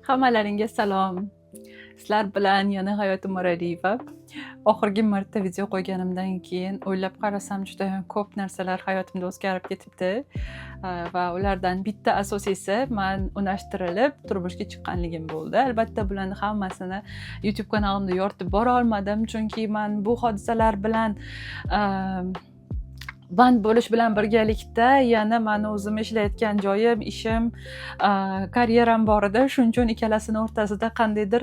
Hammalaringga salom. Sizlar bilan yana Hayotim Moraliyeva. Oxirgi marta video qo'yganimdan keyin o'ylab qarasam, juda ko'p narsalar hayotimda o'zgarib ketibdi. Va ulardan bitta asosiysi man unashtirilib turmushga chiqqanligim bo'ldi. Albatta, bularni hammasini YouTube kanalimda yoritib bora olmadim, chunki man bu hodisalar bilan band bo'lish bilan birgalikda yana mani o'zim ishlayotgan joyim, ishim, karyeram bor edi. Shuning uchun ikkalasini o'rtasida qandaydir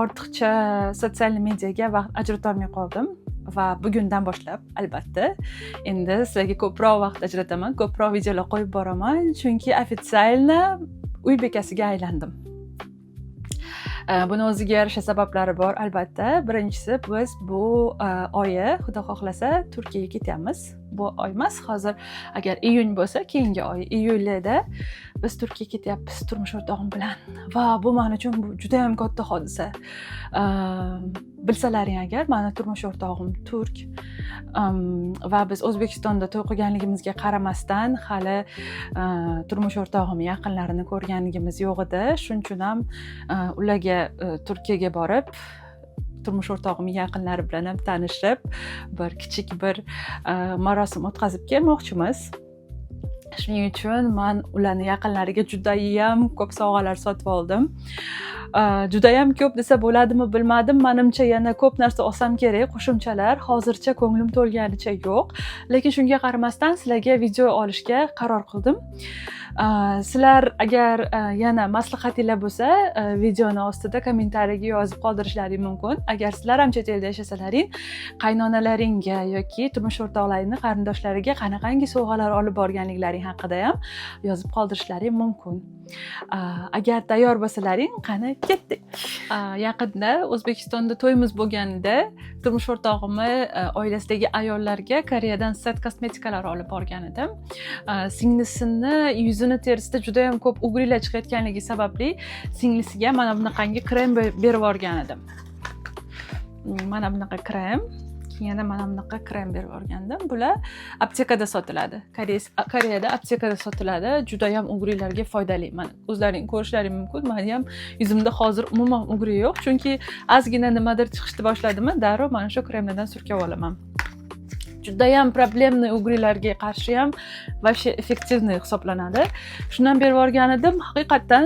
ortiqcha sotsial mediaga vaqt ajratolmay qoldim. Va bugundan boshlab, albatta, endi sizlarga ko'proq vaqt ajrataman, ko'proq videolar qo'yib boraman, chunki официально uy bekasiga aylandim. Buni o'ziga yarasha sabablari bor, albatta. Birinchisi, biz bu oyi, Xudo xohlasa, Turkiyaga ketyapmiz. Bu oy emas, hozir agar iyun bo'lsa, keyingi oy, iyulda biz Turkiyaga ketyapmiz turmush o'rtog'im bilan. Va bu men uchun bu juda ham katta hodisa. Bilsalaring agar, mani turmush o'rtog'im turk. Va biz O'zbekistonda to'y qilganligimizga qaramasdan hali turmush o'rtog'im yaqinlarini ko'rganligimiz yo'q edi. Shuning uchun ham ularga Turkiyaga borib, turmush o'rtog'imning yaqinlari bilan ham tanishib, bir kichik bir marosim o'tkazib kelmoqchimiz. Shuning uchun man ularni yaqinlariga judayam ko'p sovg'alar sotib oldim. Judayam ko'p desa bo'ladimi, bilmadim. Manimcha, yana ko'p narsa olsam kerak, qo'shimchalar. Hozircha ko'nglim to'lganicha yo'q. Lekin shunga qaramasdan sizlarga video olishga qaror qildim. Sizlar agar yana maslahatinglar bo'lsa, videoni ostida kommentariyaga yozib qoldirishlaring mumkin. Agar sizlar ham chet elda yashasalaring, qaynonalaringga yoki turmush o'rtoqlaringni qarindoshlariga qanaqangi sovg'alar olib borganliklaring haqida ham yozib qoldirishlaring mumkin. Agar tayyor bo'lsalaring, qani ketdik. Yaqinda O'zbekistonda to'yimiz bo'lganida turmush o'rtog'imni oilasidagi ayollarga Koreyadan set kosmetikalar olib borgan edim. Singlisini yuzini terisida juda ham ko'p угри lar chiqayotganligi sababli singlisiga mana bunaqangi krem berib yuborgan edim. Mana bunaqa krem, keyin yana mana bunaqa krem berib yuborgandim. Bular aptekada sotiladi. Koreyada aptekada sotiladi. Juda ham угри larga foydali. Mana, o'zlaring ko'rishlaring mumkin. Mani ham yuzimda hozir umuman угри yo'q, chunki ozgina nimadir chiqishni boshladimi, darrov mana shu kremlardan surkab olaman. Judayam проблемный угри larga qarshi ham вообще эффективный hisoblanadi. Shundan berib yuborgan edim. Haqiqatdan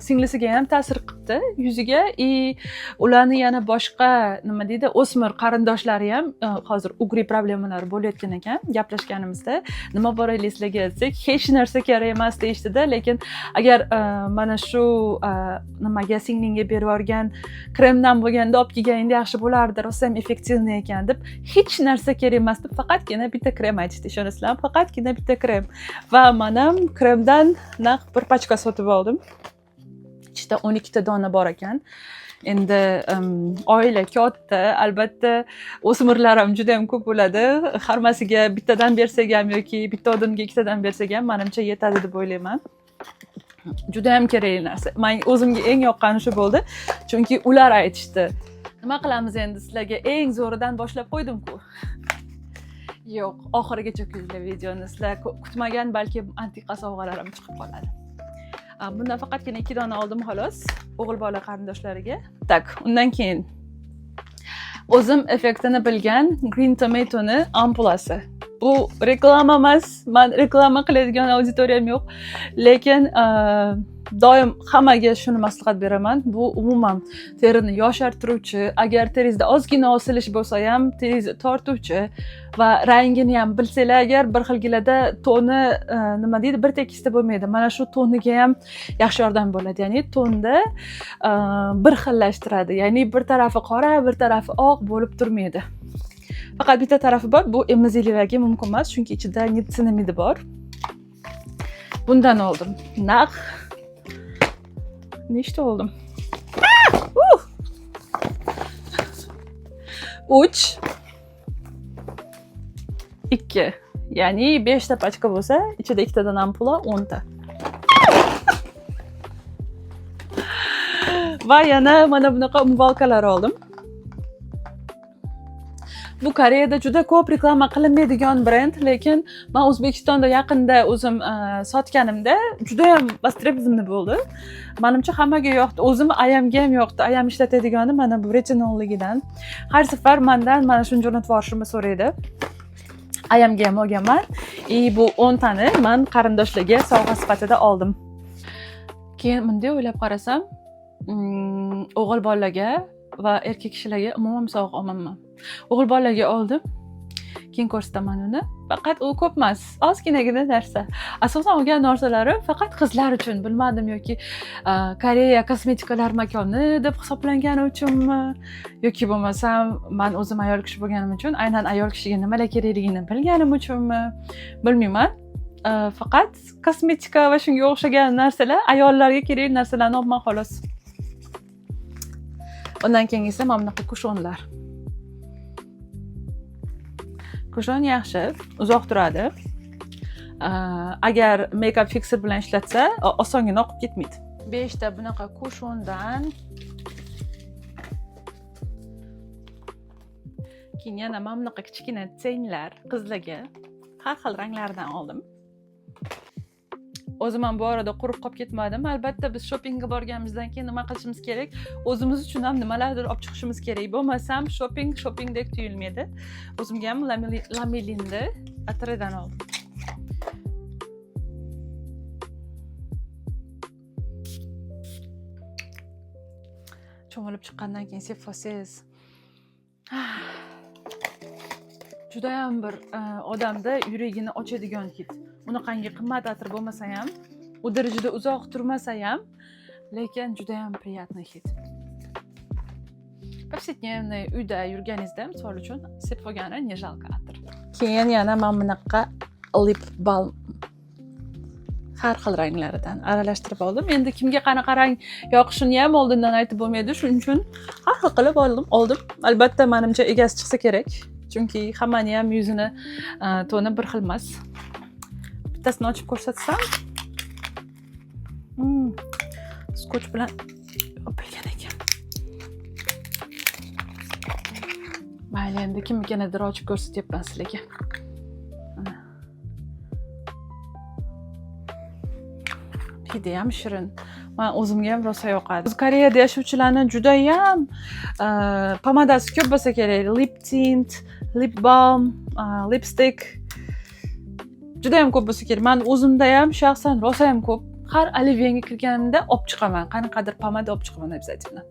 singlisiga ham ta'sir qilibdi yuziga и ularni yana boshqa, nima deydi, o'smir qarindoshlari ham hozir угри problemalari bo'layotgan ekan. Gaplashganimizda, nima boraylik sizlarga desak, hech narsa kerak emas deyishdida, lekin agar mana shu nimaga, singlingga berib yuborgan kremdan bo'lganda olib kelganingda yaxshi bo'lardi, rosayam эффективный ekan deb, hech narsa kerak emas deb faqatgina bitta krem aytishdi, ishonasizlarmi, faqatgina bitta krem. Va man ham kremdan naq bir pachka sotib oldim. Ichida 12 ta dona bor ekan. Endi oila katta, albatta, o'smirlar ham juda yam ko'p bo'ladi. Hammasiga bittadan bersak ham yoki bitta odamga ikkitadan bersak ham, manimcha, yetadi deb o'ylayman. Juda ham kerakli narsa. Man o'zimga eng yoqqani shu bo'ldi, chunki ular aytishdi. Nima qilamiz endi, sizlarga eng zo'ridan boshlab qo'ydim-ku. Yo'q, oxirigacha ko'ringlar videoni. Sizlar kutmagan balki antiqa sovg'alar ham chiqib qoladi. Bundan faqatgina ikki dona oldim xolos, o'g'il bola qarindoshlariga. Так, undan keyin o'zim effektini bilgan Green Tomatoni ampulasi. Bu reklama emas, man reklama qiladigan auditoriyam yo'q, lekin doim hammaga shuni maslahat beraman. Bu umuman terini yoshartiruvchi, agar teringizda ozgina osilish bo'lsa ham teringizni tortuvchi va rangini ham bilsanglar agar, bir xilgilarda toni nima deydi, bir tekisda bo'lmaydi. Mana shu toniga ham yaxshi yordam bo'ladi, ya'ni tonda bir xillashtiradi, ya'ni bir tarafi qora, bir tarafi oq bo'lib turmaydi. Faqat bitta tarafi bor, bu emiziklilarga mumkin emas, chunki ichida niacinamidi bor. Bundan oldim. Naq nechta oldim? Uh! Uch, ikki, ya'ni beshta pachka bo'lsa, ichida ikkitadan ampula, 10 ta. Va yana mana bunaqa умывалка lar oldim. Bu Koreyada juda ko'p reklama qilinmaydigan brend, lekin man O'zbekistonda yaqinda o'zim sotganimda judayam востребованный bo'ldi. Manimcha, hammaga yoqdi. O'zim ayamga ham yoqdi. Ayam ishlatadigani mana bu retinolligidan. Har safar mandan mana shuni jo'natib yuborishimni so'raydi. Ayamga ham olganman. И bu 10 tani man qarindoshlarga sovg'a sifatida oldim. Keyin bunday o'ylab qarasam, o'g'il bolalarga va erkak kishilarga umuman sovg'a olmayman. O'g'il bolalarga oldim. Keyin ko'rsataman uni. Faqat u ko'p emas, ozginagina narsa. Asosan olgan narsalarim faqat qizlar uchun. Bilmadim, yoki Koreya kosmetikalar makoni deb hisoblangani uchunmi, yoki bo'lmasam man o'zim ayol kishi bo'lganim uchun aynan ayol kishiga nimalar kerakligini bilganim uchunmi, bilmayman. Faqat kosmetika va shunga o'xshagan narsalar, ayollarga kerakli narsalarni olibman, xolos. Undan keyingisi mana bunaqa кушон lar. Кушон yaxshi, uzoq turadi. Agar makeup fixer bilan ishlatsa, osongina oqib ketmaydi. 5 ta bunaqa кушон dan. Keyin yana mana bunaqa kichkina тень lar qizlarga har xil ranglardan oldim. O'zim ham bu orada qurib qolib ketmadim. Albatta, biz shoppingga borganimizdan keyin nima qilishimiz kerak? O'zimiz uchun ham nimalardir olib chiqishimiz kerak. Bo'lmasam shopping shoppingdek tuyulmaydi. O'zimga ham Lamilinni atridan oldim. Cho'milib chiqqandan keyin sepvosangiz, judayam bir odamda yuragini ochadigan hid. Unaqangi qimmat atir bo'lmasa ham, u darajada uzoq turmasa ham, lekin judayam приятный hid. Повседневный uyda yurganingizda, misol uchun, sepib olgani не жалко atir. Keyin yana mana bunaqa lip balm har xil ranglaridan aralashtirib oldim. Endi kimga qanaqa rang yoqishini ham oldindan aytib bo'lmaydi, shuning uchun har xil qilib oldim. Albatta, manimcha, egasi chiqsa kerak, chunki hammani ham yuzini toni bir xil emas. Bittasini ochib ko'rsatsam, скотч bilan yopilgan ekan. Mayli, endi kimnikinidir ochib ko'rsatyapman sizlarga. Mana. Hidi ham shirin. Man o'zimga ham rosa yoqadi. Biz Koreyada yashovchilarni judayam pomadasi ko'p bo'lsa kerak. Lip tint, lip balm, lipstick judayam ko'p bo'lsa kerak. Man o'zimda ham shaxsan rosa ham ko'p. Har Olivianga kirganimda olib chiqaman, qanaqadir pomada olib chiqaman обязательно.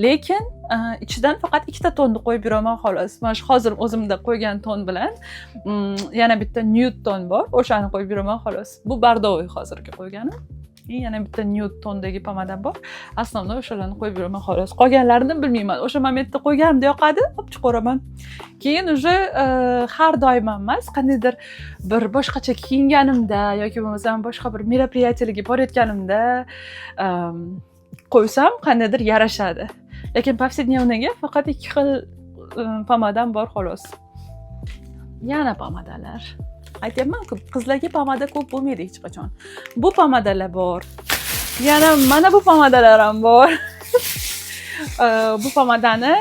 Lekin ichidan faqat ikkita tonni qo'yib yuraman, xolos. Mana shu hozir o'zimda qo'ygan ton bilan yana bitta nude ton bor, o'shani qo'yib yuraman, xolos. Bu бордовый hozirgi qo'yganim. И yana bitta nude tondagi pomadam bor. Основной o'shalarni qo'yib yuraman, xolos. Qolganlarini bilmayman. O'sha momentda qo'yganimda yoqadi, olib chiqaveraman. Keyin уже har doim ham emas, qandaydir bir boshqacha kiyinganimda yoki bo'lmasam boshqa bir мероприятие larga borayotganimda qo'ysam qandaydir yarashadi. Lekin повседневный ga faqat ikki xil pomadam bor, xolos. Yana pomadalar. Aytyapman-ku, qizlarga pomada ko'p bo'lmaydi hech qachon. Bu pomadalar bor. Yana mana bu pomadalar ham bor. Bu pomadani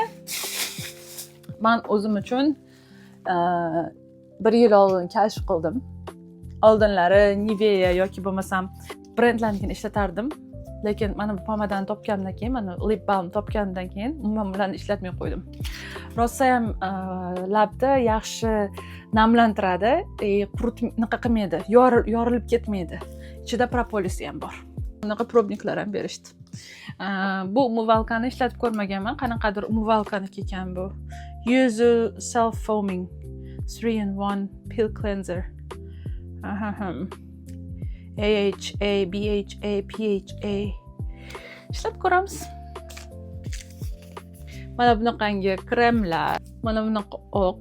man o'zim uchun bir yil oldin kashf qildim. Oldinlari Nivea yoki bo'lmasam brendlarnikini ishlatardim. Lekin mana bu pomadani topganimdan keyin, mana lip balm topganimdan keyin umuman bularni ishlatmay qo'ydim. Rosayam labda yaxshi namlantiradi, qurut unaqa qilmaydi, yorilib ketmaydi. Ichida propolisi ham bor. Bunaqa пробник lar ham berishdi. Bu умывалка ni ishlatib ko'rmaganman. Qanaqadir умывалка niki ekan bu. Yuzu Self Foaming 3 in 1 Peel Cleanser. Ahem. AHA, BHA, PHA. Ishlatib ko'ramiz. Mana bunaqangi kremlar, mana bunaqa oq.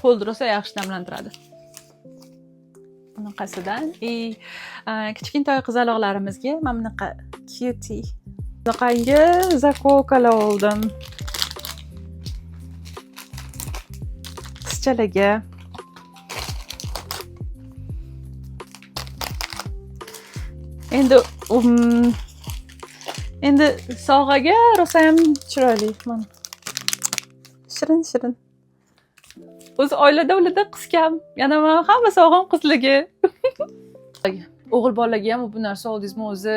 Qo'lni rosa yaxshi namlantiradi. Bunaqasidan и kichkintoy qizaloqlarimizga mana bunaqa cutie. Bunaqangi заколка lar oldim. Qizchalarga. Endi sovg'aga rosayam chiroyli mana. Shirin shirin. O'zi oilada ularda qiz kam. Yana man hamma sovg'am qizligi. O'g'il bolaga ham bu narsa oldingizmi o'zi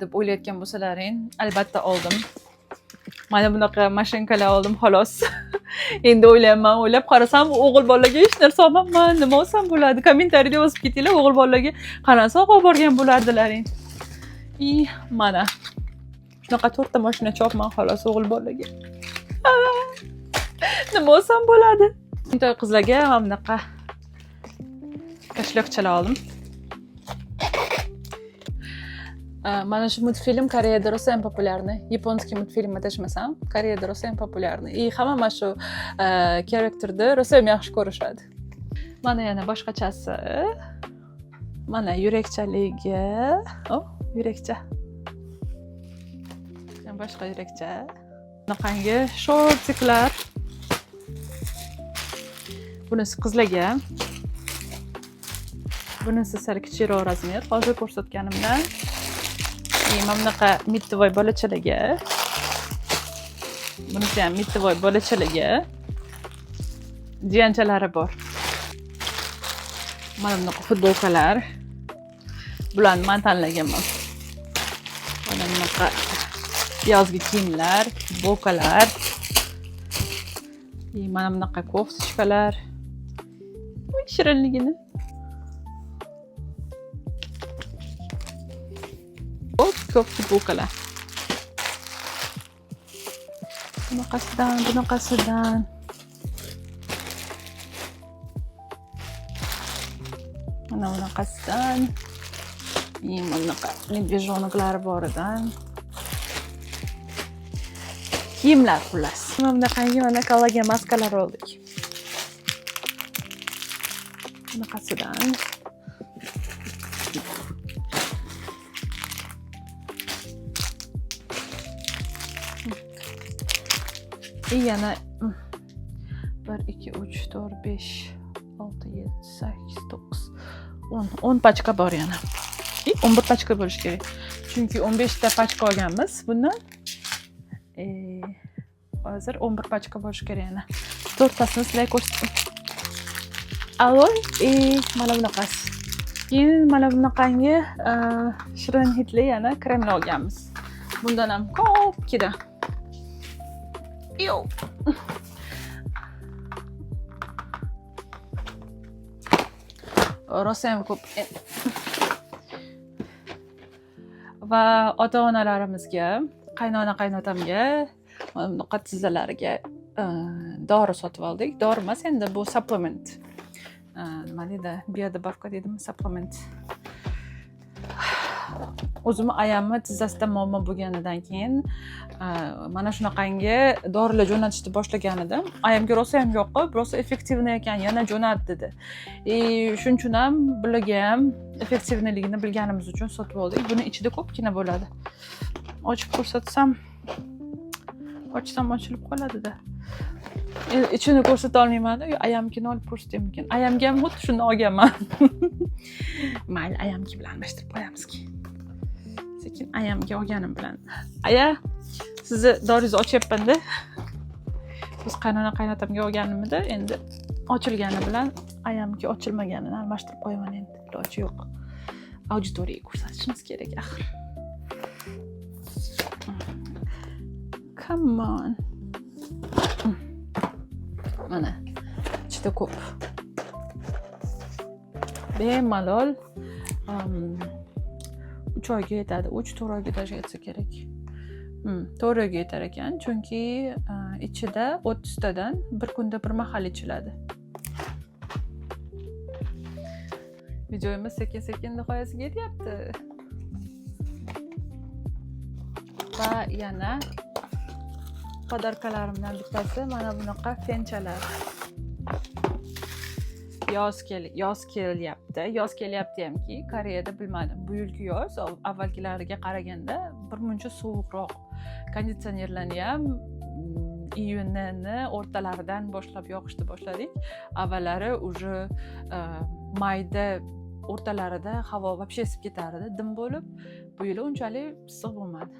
deb o'ylayotgan bo'lsalaring, albatta oldim. Mana bunaqa mashinkalar oldim xolos. Endi o'ylayapman, o'ylab qarasam o'g'il bolaga hech narsa olmabman. Nima olsam bo'ladi? Kommentariyada yozib ketinglar, o'g'il bolaga qanaqa sovg'a olib borgan bo'lardilaring. И mana shunaqa to'rtta mashina chopman xolos o'g'il bolaga. Nima olsam bo'ladi? To'y qizlarga mana bunaqa кошелёк chalar oldim. Mana shu мультфильм Koreyada rosa ham популярный. Японский мультфильм adashmasam, Koreyada rosa ham популярный. И hamma mana shu karakterni rosa ham yaxshi ko'rishadi. Mana yana boshqachasi. Mana yurakchaligi. Oh, yurakcha. Yana boshqa yurakcha. Bunaqangi шортик lar. Bunisi qizlarga. Bunisi sal kichikroq размер. Hozir ko'rsatganimdan. И mana bunaqa mittivoy bolachalarga. Bunisi ham mittivoy bolachalarga. Jiyanchalari bor. Mana bunaqa futbolkalar. Bularni man tanlaganman. Mana bunaqa yozgi kiyimlar, futbolkalar. И mana bunaqa кофточка lar. Uy, shirinligini. Ko'p ko'p futbolkalar. Bunaqasidan, bunaqasidan. Mana bunaqasidan. И mana bunaqa медвежонок lar boridan. Kiyimlar xullas. Mana bunaqangi mana kollagen maskalar oldik. Bunaqasidan. И yana 1 2 3 4 5 6 7 8 9 10 10 pachka bor yana. И 11 pachka bo'lishi kerak. Chunki 15 ta pachka olganmiz bundan. Hozir 11 pachka bo'lishi kerak yana. To'rttasini sizlarga ko'rsatdim. Aloe и mana bunaqasi. Keyin mana bunaqangi shirin hidli yana kremlar olganmiz. Bundan ham ko'pgina. Yo'q. Rosa ham ko'p. Va ota-onalarimizga, qaynona qaynotamga, mana bunaqa tizzalariga dori sotib oldik. Dori emas endi, bu supplement. Nima deydi? Биодобавка deydimi? Supplement. O'zimni ayamni tizzasida muammo bo'lganidan keyin mana shunaqangi dorilar jo'natishni boshlagan edim. Ayamga rosa ham yoqib, rosa эффективный ekan, yana jo'nat dedi. И shuning uchun ham bularga ham эффективный ligini bilganimiz uchun sotib oldik. Buni ichida ko'pgina bo'ladi. Ochib ko'rsatsam, ochsam ochilib qoladida. Ichini ko'rsata olmayman, ayamkini olib ko'rsataymikin. Ayamga ham xuddi shuni olganman. Mayli, ayamki bilan almashtirib qo'yamiz keyin. Sekin ayamga olganim bilan. Aya, sizni doringizni ochyapman-da. Biz qaynona qaynotamga olganimda endi ochilgani bilan ayamki ochilmaganini almashtirib qo'yaman endi. Iloji yo'q. Auditoriyaga ko'rsatishimiz kerak axir. Come on. Mana ichida ko'p. Bemalol 3 oyga yetadi. 3-4 oyga даже yetsa kerak. 4 oyga yetar ekan, chunki ichida 30 tadan bir kunda bir mahal ichiladi. Videomiz sekin-sekin nihoyasiga yetyapti. Va yana подарка larimdan bittasi mana bunaqa fenchalar. Yoz kelyapti. Yoz kelyapti hamki, Koreyada bilmadim. Bu yilgi yoz avvalgilariga qaraganda bir muncha sovuqroq. Konditsionerlarni ham iyunni o'rtalaridan boshlab yoqishni boshladik. Avvallari уже mayda o'rtalarida havo вообще esib ketardi, dim bo'lib. Bu yili unchalik issiq bo'lmadi.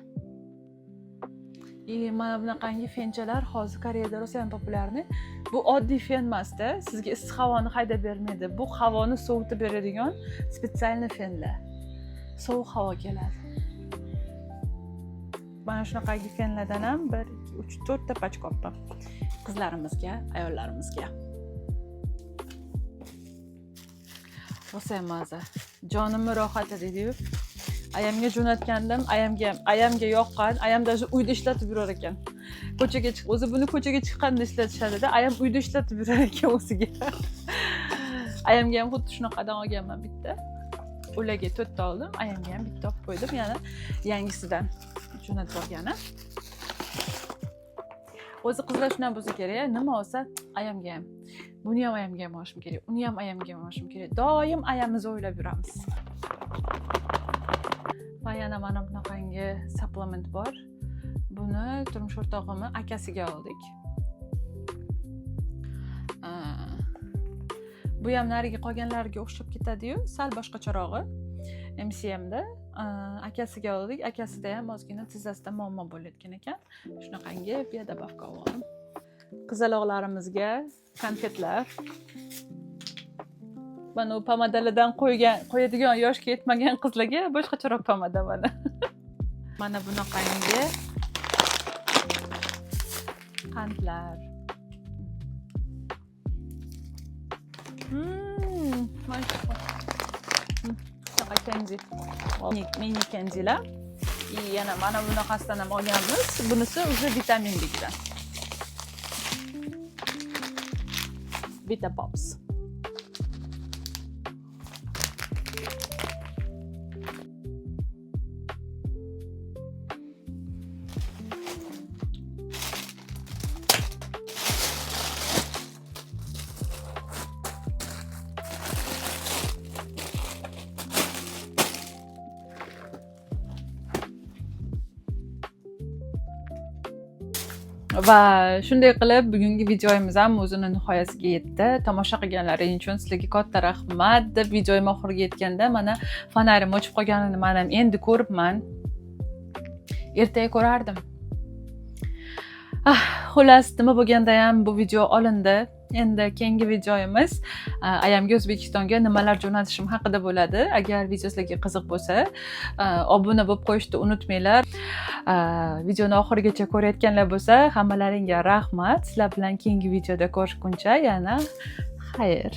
И mana bunaqangi fenchalar hozir Koreyada rosa ham популярный. Bu oddiy fen emasda, sizga issiq havoni haydab bermaydi. Bu havoni sovutib beradigan специальный fenlar. Sovuq havo keladi. Mana shunaqangi fenlardan ham 1, 2, 3, 4 ta pachka olibman. Qizlarimizga, ayollarimizga. Rosa ham maza. Jonimni rohati deydi-yu. Ayamga jo'natgandim, ayamga yoqqan, ayam даже uyda ishlatib yurar ekan. Ko'chaga chiq, o'zi buni ko'chaga chiqqanda ishlatishadi-da, ayam uyda ishlatib yurar ekan o'ziga. Ayamga ham xuddi shunaqadan olganman bitta. Ularga 4 ta oldim, ayamga ham bitta olib qo'ydim, yana yangisidan jo'natib olgani. O'zi qizlar shunday bo'lsa kerak, nima olsa ayamga ham, buni ham ayamga ham olishim kerak, uni ham ayamga ham olishim kerak. Doim ayamizni o'ylab yuramiz. Va yana mana bunaqangi supplement bor. Buni turmush o'rtog'imni akasiga oldik. Bu ham narigi qolganlarga o'xshab ketadi-yu, sal boshqacharog'i. MCMda akasiga oldik. Akasida ham ozgina tizzasida muammo bo'layotgan ekan. Shunaqangi биодобавка oldim. Qizaloqlarimizga konfetlar. Mana u pomadalardan qo'yadigan yoshga yetmagan qizlarga boshqacharoq pomada mana. Mana bunaqangi qandlar. Mana shunaqa candy. Mini candylar. И yana mana bunaqasidan ham olganmiz. Bunisi уже vitaminligidan. Vita Pops. Va shunday qilib bugungi videomiz ham o'zini nihoyasiga yetdi. Tomosha qilganlaring uchun sizlarga katta rahmat deb videoyim oxiriga yetganda mana fonarim o'chib qolganini men ham endi ko'ribman. Ertaga ko'rardim. Xullas, nima bo'lganda ham bu video olindi. Endi keyingi videomiz ayamga O'zbekistonga nimalar jo'natishim haqida bo'ladi. Agar video sizlarga qiziq bo'lsa, obuna bo'lib qo'yishni unutmanglar. Videoni oxirigacha ko'rayotganlar bo'lsa, hammalaringga rahmat. Sizlar bilan keyingi videoda ko'rishguncha yana xayr.